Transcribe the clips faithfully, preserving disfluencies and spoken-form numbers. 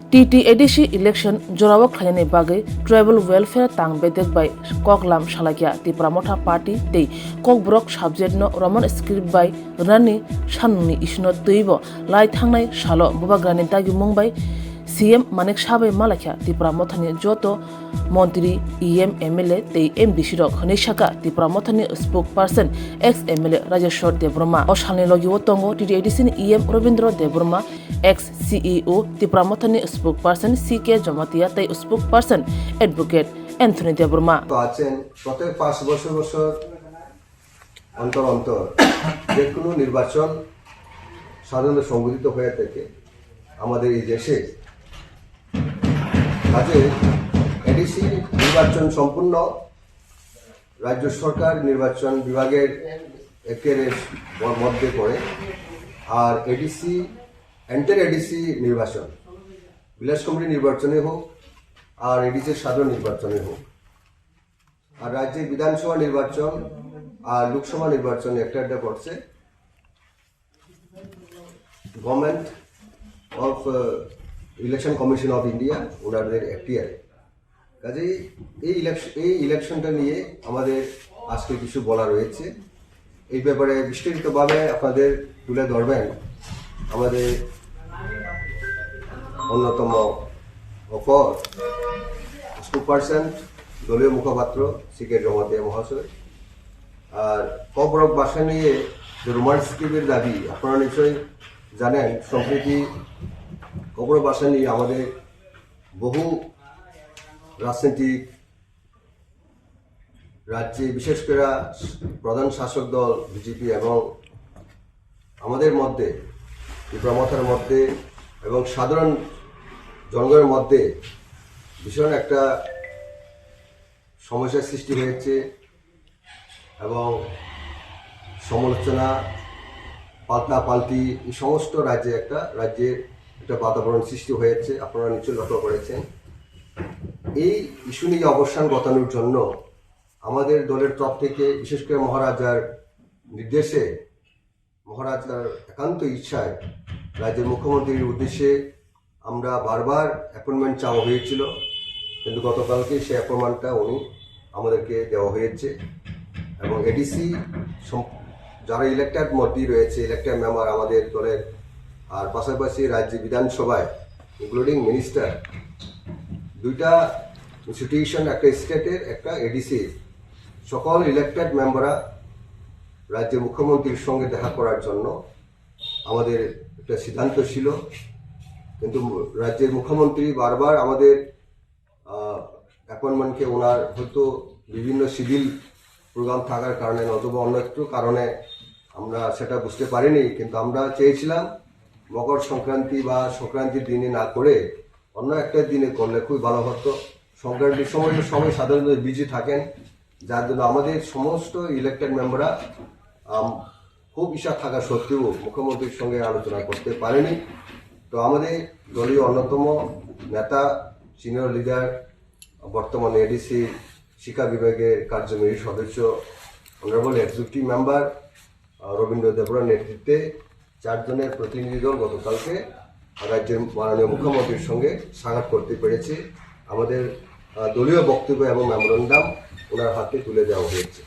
T T A D C election jorao khlainani bagwi Tribal Welfare tang bedek bai koklam salaikha Tipra Motha Party tei Kokborok subject no Roman script bai rwnani sanmungni issue no twibo lai thangnai salo Bubagrani dagimung bai C M Manik Saha bai malaikha Tipra Mothani joto montri, E M, M L A tei M D C rok hwnwi sakha Tipra Mothani spokesperson ex M L A Rajeshwar Debbarma. O salni logi o tongo T T A D C ni E M Robindra Debbarma, ex C E O Tipra Mothani spokesperson C K Jamatia tei spokesperson advocate Anthony Debbarma. তো আছেন, প্রত্যেক পাঁচ বছর বছর অন্তর অন্তর যে কোনো নির্বাচন সাধারণত সংঘটিত হয়ে থাকে আমাদের এই দেশে। কাজে এডিসি নির্বাচন সম্পূর্ণ রাজ্য সরকার নির্বাচন বিভাগের একের মধ্যে পড়ে। আর এডিসি, এন্টার এডিসি নির্বাচন, ভিলেজ কমিটি নির্বাচনে হোক আর এডিসির সাধারণ নির্বাচনে হোক, আর রাজ্যের বিধানসভা নির্বাচন আর লোকসভা নির্বাচন একটা একটা করছে। Government of election commission of India ওনাদের এখতিয়ারে। কাজেই এই ইলেকশন, এই ইলেকশনটা নিয়ে আমাদের আজকে কিছু বলা রয়েছে। এই ব্যাপারে বিস্তারিতভাবে আপনাদের তুলে ধরবেন আমাদের অন্যতম অপর স্পোকপারসন, দলীয় মুখপাত্র সি কে জমাতিয়া মহাশয়। আর ককবরক ভাষা নিয়ে যে রোমান স্ক্রিপ্টের দাবি, আপনারা নিশ্চয়ই জানেন, সম্প্রতি ককবরক ভাষা নিয়ে আমাদের বহু রাজনৈতিক রাজ্যে, বিশেষ করে প্রধান শাসক দল বিজেপি এবং আমাদের মধ্যে, ত্রিপুরা মথার মধ্যে এবং সাধারণ জনগণের মধ্যে ভীষণ একটা সমস্যার সৃষ্টি হয়েছে এবং সমালোচনা, পাল্টাপাল্টি, এই সমস্ত রাজ্যে একটা, রাজ্যের একটা বাতাবরণ সৃষ্টি হয়েছে, আপনারা নিশ্চয়ই লক্ষ্য করেছেন। এই ইস্যু নিয়ে অবস্থান ঘটানোর জন্য আমাদের দলের তরফ থেকে, বিশেষ করে মহারাজার নির্দেশে, মহারাজার একান্ত ইচ্ছায় রাজ্যের মুখ্যমন্ত্রীর উদ্দেশ্যে আমরা বারবার অ্যাপয়েন্টমেন্ট চাওয়া হয়েছিল, কিন্তু গতকালকে সেই অ্যাপয়েন্টমেন্টটা উনি আমাদেরকে দেওয়া হয়েছে। এবং এডিসি যারা ইলেক্টেড মন্ত্রী রয়েছে, ইলেক্টেড মেম্বার আমাদের দলের, আর পাশাপাশি রাজ্য বিধানসভায় ইনক্লুডিং মিনিস্টার, দুইটা ইনস্টিটিউশন, একটা স্টেটের, একটা এডিসি, সকল ইলেক্টেড মেম্বাররা রাজ্যের মুখ্যমন্ত্রীর সঙ্গে দেখা করার জন্য আমাদের একটা সিদ্ধান্ত ছিল। কিন্তু রাজ্যের মুখ্যমন্ত্রী বারবার আমাদের অ্যাপয়েন্টমেন্টকে, ওনার হয়তো বিভিন্ন সিভিল প্রোগ্রাম থাকার কারণে অথবা অন্য একটু কারণে আমরা সেটা বুঝতে পারিনি। কিন্তু আমরা চেয়েছিলাম মকর সংক্রান্তি বা সংক্রান্তির দিনে না করে অন্য একটা দিনে করলে খুবই ভালো হতো। সংক্রান্তির সময় তো সবাই সাধারণত বিজি থাকেন, যার জন্য আমাদের সমস্ত ইলেক্টেড মেম্বাররা খুব ইচ্ছা থাকা সত্ত্বেও মুখ্যমন্ত্রীর সঙ্গে আলোচনা করতে পারেনি। তো আমাদের দলীয় অন্যতম নেতা, সিনিয়র লিডার, বর্তমানে এডিসি শিক্ষা বিভাগের কার্যকরী সদস্য, অনারেবল এক্সিকিউটিভ মেম্বার রবীন্দ্র দেবরার নেতৃত্বে চারজনের প্রতিনিধি দল গতকালকে রাজ্যের মাননীয় মুখ্যমন্ত্রীর সঙ্গে সাক্ষাৎ করতে পেরেছে। আমাদের দলীয় বক্তব্য এবং মেমোরান্ডাম ওনার হাতে তুলে দেওয়া হয়েছে।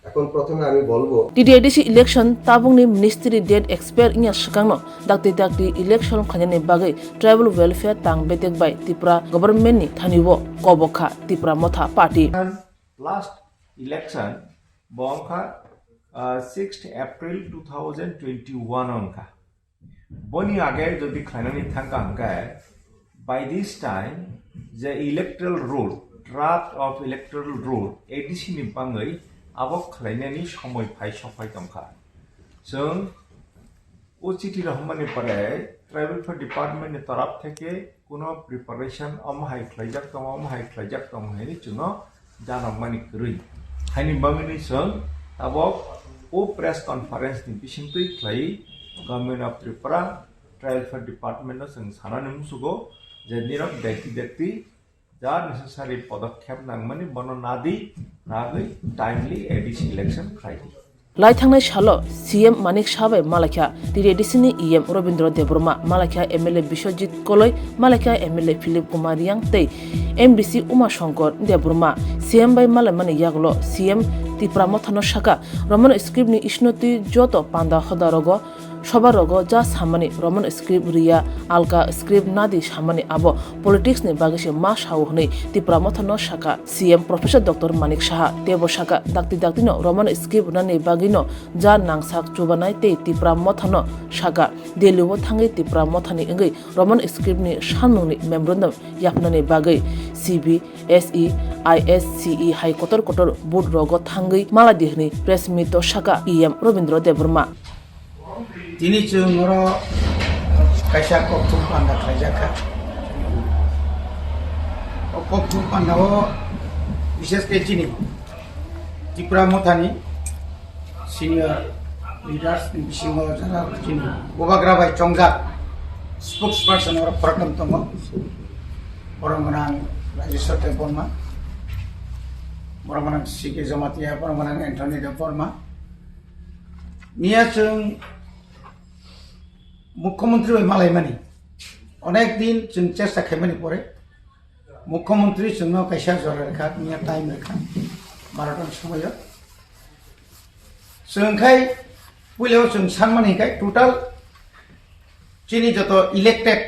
এখন প্রথমে আমি বলবো, T T A D C election tabukni ministry date expire wngya swkangno dakti dakti election khlainani bagwi tribal welfare tang bedek bai Tripura government ni thani o kobok kha Tipra Motha Party. Last election bo wngkha, uh, sixth April two thousand twenty-one wngkha. Boni age jodi khlainani thangkha hwnkhe, by this time je electoral roll, draft of electoral roll A D C ni bangwi abo khlainani somoi phai sophai tongkha. Chwng o chiti rohormani pore Tribal Welfare Department ni toraf theke kuno preparation omo hai khlaijak tongo, omo hai khlaijak tongo hinwi chwngno janokmani kwrwi. Haini bagwini chwng tabok o press conference ni bisingtwi khlai Government of Tripura, Tribal Welfare Department no chwng sanani musugo je nirok dakti dakti ja necessary podokkhep nangmani bono nadi, nagwi timely A D C election khlaidi. Lai thangnai salo C M Manik Saha bai malaikha T T A D C ni E M Robindra Debbarma, malaikha M L A Biswajit Koloi, malaikha M L A Philip Kumar Reang tei M D C Uma Shankar Debbarma. C M bai malaimani yagulo C M Tipra Mothano sakha, Roman script ni isnotwi joto panda hoda rogo, soba rogo ja samani Roman script riya, alka script nadi samani abo politics ni bagwi se ma sao hwnwi Tipra Mothano sakha C M Professor Doctor Manik Saha. Teibo sakha, dakti dakti no Roman script rwnani bagwi no ja nangsak chubanai tei Tipra Mothano sakha, Delhi o thangwi Tipra Mothani wngwi Roman script ni samung ni memorandum yapnani bagwi C B S E, I S C E hai kotor kotor board rogo thangwi maladi hwnwi press meet o sakha E M Robindra Debbarma. Tini chwng oro kaisa kokthum panda khlaijak kha. O kokthum panda o bishes khe chini Tipra Mothani senior leaders ni bisingo jara chini Bubagra bai chongjak spokesperson oro khoroknwi tongo. Borok gwnang Rajeshwar Debbarma, borok gwnang C K Jamatia, borok gwnang Anthony Debbarma. Miya chwng Mukhyamantri bai malaimani onek din chwng chesta khaimani pore Mukhyamantri chwngno kaisa jora rwkha, miya time rwkha, barota ni somoio. Chwng khai puilao chwng sanmani hinkhe total chini joto elected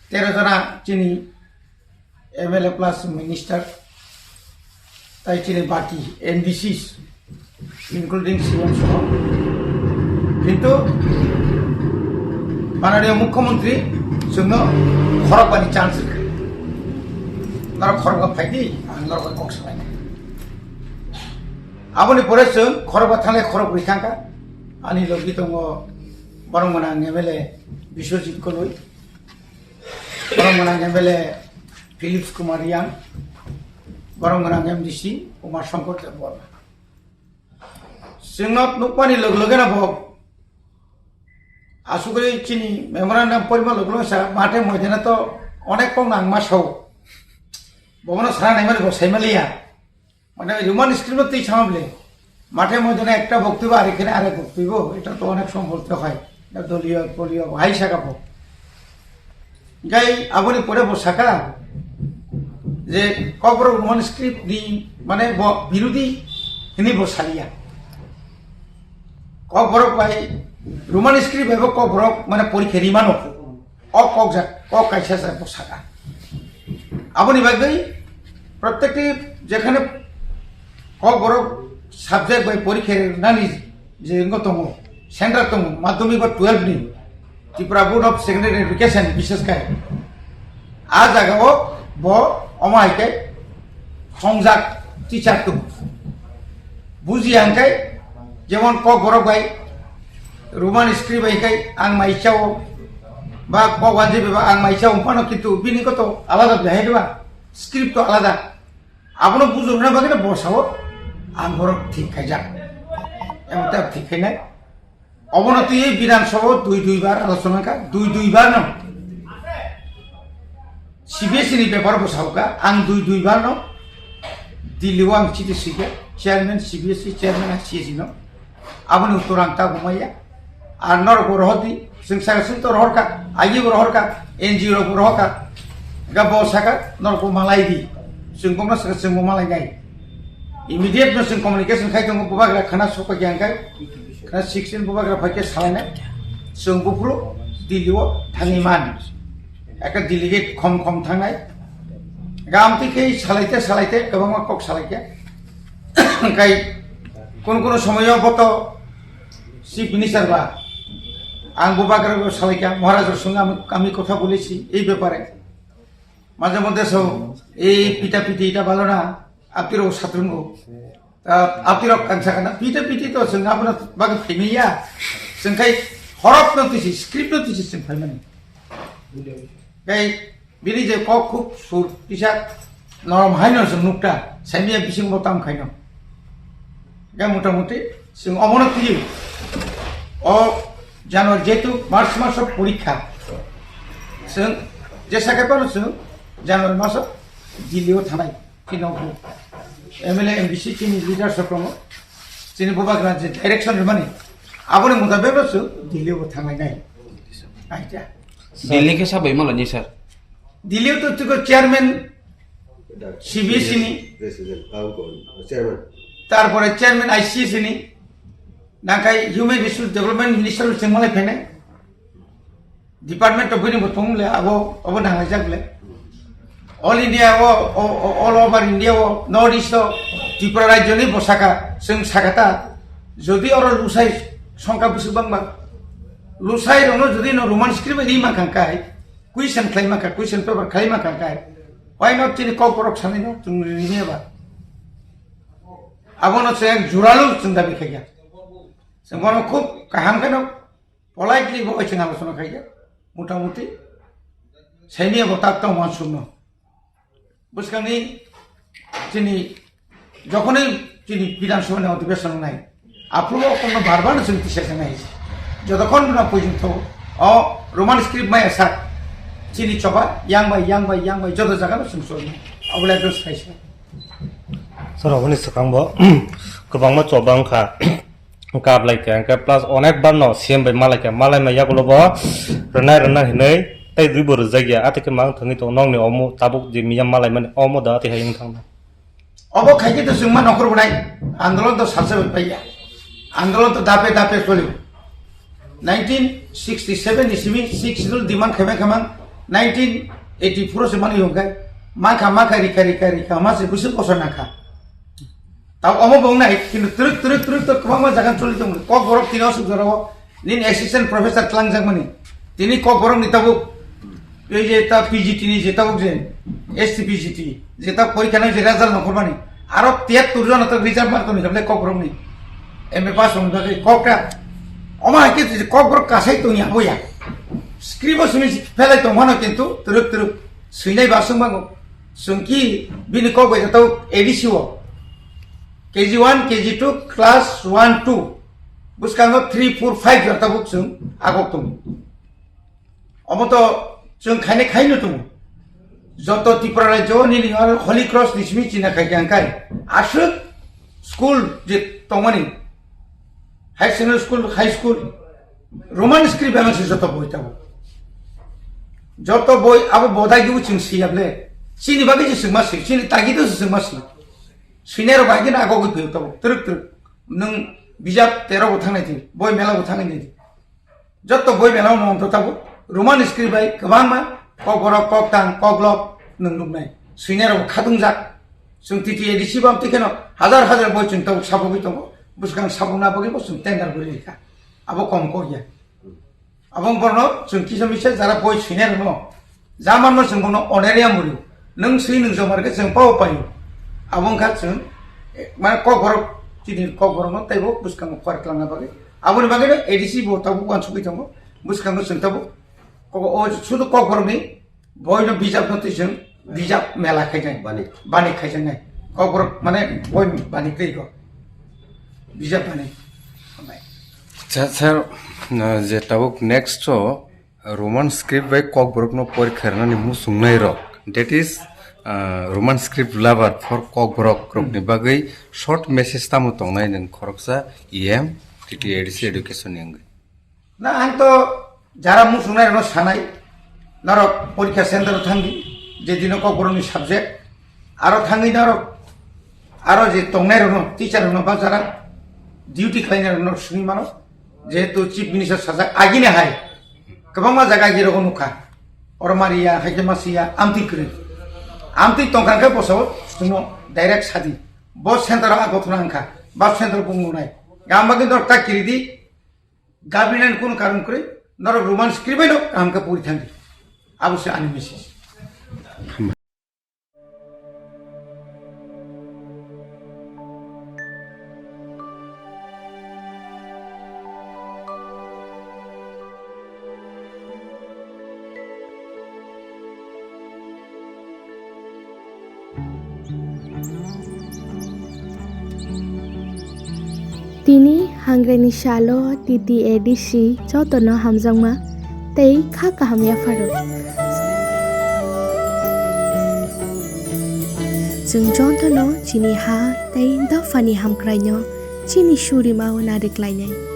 tero jona chini M L A plus minister, tai chini baki M D Cs, including C M soho. Kintu mananiya Mukhyamantri chwngno khorokbani chance rikha. Norok khorokba phaidi, ang norok kok salainai. Aboni pore chwng khorokba thanglai khorokbrwi thangkha. Ani logi tongo borok gwnang M L A Biswajit Koloi, borok gwnang M L A Philips Kumar Reang, borok gwnang M D C Uma Shankar Debbarma. Chwngno nukmani log logena bo aswk gwi chini memorandum porima log logo sa mathe moidana to onek kok nangma sao. Bobono sana naimani bo saimaliya. Mane Roman script no twi sama bole. মাঠে ময়দানে একটা বক্তব্য আর এখানে আরেক বক্তব্য, এটা তো অনেক সময় বলতে হয়, এটা দলীয়, দলীয় ভাই শাখা হোক। Gai aboni pore bo saka je Kokborok Roman script ni mane bo birodi hini bo salia. Kokborok bai Roman script bai bo Kokborok mane porikhe rimano. O kok jak, kok kaisa jak bo saka. Aboni bagwi protekti jekhane Kokborok subject bai porikhe rinani je wngwi tongo, center tongo, madhyamik ba twelve ni Tripura Board of Secondary Education bishes khai. A jaga o bo omo hai khe khongjak teacher tongo. Buji ang khai jemon Kokborok bai Roman script bai khai ang mai chao ba Kokwanjwi bai ang mai chao phano kintu bini koto alada bahai ba script to alada. Abono bujurna bagwi no bosao ang borok thik khaijak. Emon ta thik khainai. Obono twi Bidhan Sabha dui dui bar alochona kha, dui dui bar no. C B S E ni bepar bo sao kha, ang dui dui bar no Delhi o ang chiti sui kha, chairman C B S E, chairman I C S E no. Aboni uttor ang tabuk maya. Ar norok bo rohor di, chwng saka chwng to rohor kha, I E bo rohor kha, N G O rok bo rohor kha. Ga bo saka norok bo malai di. Chwng bokno saka chwng bo malai nai. Immediate no chwng communication khai tongo, bubagra khana sokpa khe ang khai. Khana sixteen bubagra phai khe salai nai. Chwng buphuru Delhi o thangwi man. Ekta delegate khom khom thangnai. Ga amtwi khe salai te salai te kwbangma kok salai khe. Khai kono kono somoyo bo to Chief Minister ba, ang bo bagwi salaikha, Maharaj song ami, ami kotha bolechi ei bepare. Majhe moddhe so ei pita piti eta bhalo na, apni rok satrungo. Ta apni rok ang sakha na, pita piti to song abna bagwi phaimaya. Song khai horop no tisi, script no tisi song phaimani. Kai Bini je kok khub sur kisa norom haino chwng nukta, saimaya bising bo tam khaino. Ga motamuti chwng omono twi o January jehetu March maso porikha. Chwng jesa khe phano chwng January maso Delhi o thanai. Phino M L A, M D C chini leader rok tongo. Chini bubagra je direction rwmani, aboni mutabek no chwng Delhi o thanglainai. Aita. Delhi khe sabai malani sir? Delhi o to chwng chairman C B S E ni, President, ang ko, chairman. Tarpore chairman I C S ni, nangkhai Human Resource Development Minister chwng malai phainai. Department of bini bo tong le abo, abo nang laijak le. All India o, o, o, all over India o, North East o, Tripura rajyo ni bo saka, chwng saka ta, jodi oro lusai songkha bwswk bangma, lusai rokno jodi no Roman script bai ri mankha kai, question khlai mankha, question paper khlai mankha kai, why not chini Kokborok sanai no chwng rini ba? Abono chwng juralu chwng dabi khaikha. Chwng bono khub kaham kheno politely bo chwng alochona khaikha, motamuti saimia bo tak tong uansukno. Bwskangni chini jokhonwi chini Bidhan Sabha ni odhibeshon nai, aphuru o kono bar bar chwng tisa chana hai. Jotokhon na pojinto o Roman script maya sak chini choba yang bai, yang bai, yang bai joto jaga no chwng soi. Abole ekdom sai sai. Sir, oboni swkang bo kwbangma choba wngkha. Kap lai kha, hwnkhe plus onek bar no C M bai malai kha, malai ma yagulo bo rwnai rwnai hinui tei dui bo rwjak ya, atwi khe mang thangwi tongo nokni omo tabuk je miyam malai mani omo da atwi hai wng thang na. Obo khai khe to chwng ma nokhor bo nai, andolon to salsa bai pai ya, andolon to dape dape choli. Nineteen sixty seven ni simi six schedule demand khaimang khaimang nineteen eighty four se mani hwnkhe makha makha rikha rikha rikha ma se bwswk bosor nangkha. Tamo omo bo wngnai, kintu twrwk, twrwk, twrwk to kwbangma jaga choli tongo. Kokborok tini aswk jorao nini assistant professor twlangjakmani. Tini Kokborokni tabuk, ei je ta P G T ni je tabuk je, S T P G T, je ta porikha nang je result nongkhormani. Aro tiyattur jona to reserve mark tongni kable Kokborokni. M A pass wng bagwi kokta. Omo hai khe je Kokborok kasai tongya boya. Script o simi phelai tongmano kintu twrwk, twrwk swinai baswk bango. Chwng ki bini kok bai khe tabuk A D C o K G one, K G two, class one, two, bwskango three, four, five jora tabuk chwng agok tongo. Omo to chwng khainai khaino tongo. Joto Tripura rajyo nini oro Holy Cross ni simi china khai khe angkhai aswk school je tongmani, high secondary school, high school, Roman script bai se joto boi tabuk. Joto boi abo bodai gibw chwng siyable. Chini bagwi se chwng ma si, chini tagi do se chwng ma si. Swinai rok bai khe na agogwi phiyok tabuk. Twrwk twrwk. Nwng bijap tero bo thangnai di, boi mela bo thangnai di. Joto boi mela no tabuk. Roman script bai kwbangma Kokborok, Koktang, Koklok nwng nuknai. Swinai rok khatungjak. Chwng T T A D C bam tikheno hazar hazar boi chwng tabuk sabogwi tongo. Bwskang sabokna bagwi bo chwng tender guri rikha. Abo kom kok ya. Abo borno chwng kisa misa jara boi swinai rwno. Jamanno chwng bono honorarium rw. Nwng swi nwng jomar khe chwng pao paio. Abo wngkha chwng, eh, mane kokborok, chini kokborokno teibo bwskango kwar twlangna bagwi. Aboni bagwino A D C bo tabuk uansugwi tongo. Bwskango chwng tabuk kok-, o sudu kokborokni boino bijapno twi chwng bijap mela khainai. Bani. Bani khaijaknai. Kokborok mane boi bani twi ko. Bijap bani. Sir, sir, uh, je tabuk next o Roman script bai kokborokno porikha rwnani muchungnai rok, that is, uh, Roman script lover for kokborok rokni bagwi short message tamo tongnai nwng khoroksa E M, T T A D C education ni wngwi? Na, ang to jara muchungnai rokno sanai, norok porikha center o thangdi, je dino kokborokni subject, aro thangwi norok, aro je tongnai rokno, teacher rokno ba jara duty khlainai rokno swngwi mano, jehetu Chief Minister sajak agini hai, kwbangma jaga agi rogo nukha, oro mariya, haikhe masiya, amtwi kwrwi. Amtwi tongkha khe bosao chwngno direct sadi, bo center o a gothona wngkha, ba center o bung nunai, gam bagwi norok ta kiridi, Government kunu karon kwrwi norok Roman script bai no kaham khe pori thangdi. Abo se ani message. Tini hangreni salo T T A D C jotono hamjakma tei kha kaham yapharo. Chwng jotono chini ha tei dophani hamkraino chini surima-o nariklainai.